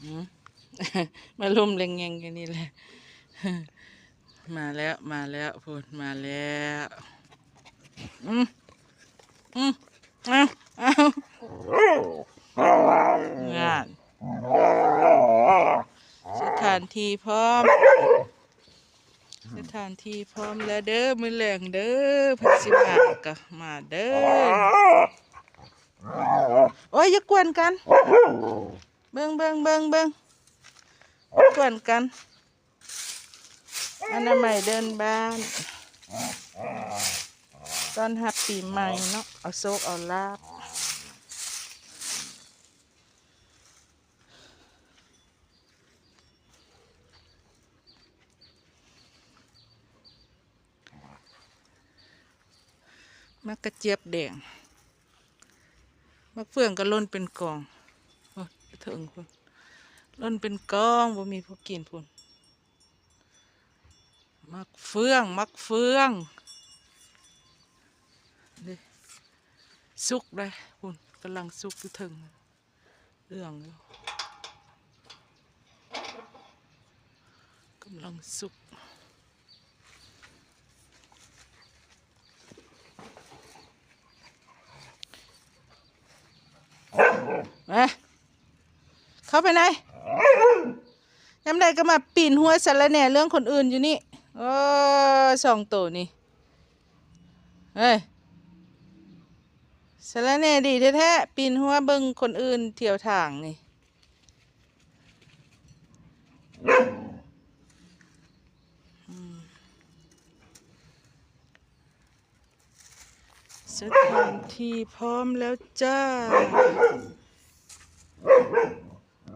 ອືມ ມາລົມແລງແງງຢູ່ນີ້ແຫຼະ. ມາແລ້ວ ມາແລ້ວ ພຸ້ນ ມາແລ້ວ. ອືມ ອືມ ເອົາ ເອົາ ນັ້ນ ສະຖານທີ່ພ້ອມ ສະຖານທີ່ພ້ອມແລ້ວເດີ້ ມື້ແລງເດີ້ ໃຜຊິມາກະມາເດີ້. ໂອ້ຍ ຢ່າກວນກັນ ເບິ່ງ ເບິ່ງ ເບິ່ງ ເບິ່ງ ກວນກັນ. ອະນາໄມເດີ່ນບ້ານ ຕ້ອນຮັບປີໃໝ່ເນາະ ເອົາໂຊກເອົາລາບ. ໝາກກະຈຽບແດງ ໝາກເຟືອງກໍຫຼົ່ນເປັນກອງ ໂອ້ຍ ເທິງພຸ້ນ ຫຼົ່ນເປັນກອງ ບໍ່ມີຜູ້ກິນພຸ້ນ. ໝາກເຟືອງ ໝາກເຟືອງ ເດ້ ສຸກເດ້ ພຸ້ນ ກຳລັງສຸກຢູ່ເທິງ ເຫຼືອງຢູ່ ກຳລັງສຸກ. ມາ ເຂົ້າໄປໃນ ຍາມໃດກໍມາປີນຫົວສາລະແໜ່ເລື່ອງຄົນອື່ນຢູ່ນີ້. ໂອ້ ສອງໂຕນີ້ ເອີຍ ສາລະແໜ່ດີແທ້ໆ ປີນຫົວເບິ່ງຄົນອື່ນທ່ຽວທາງນີ້. ອືມ ສະຖານທີ່ພ້ອມແລ້ວຈ້າ.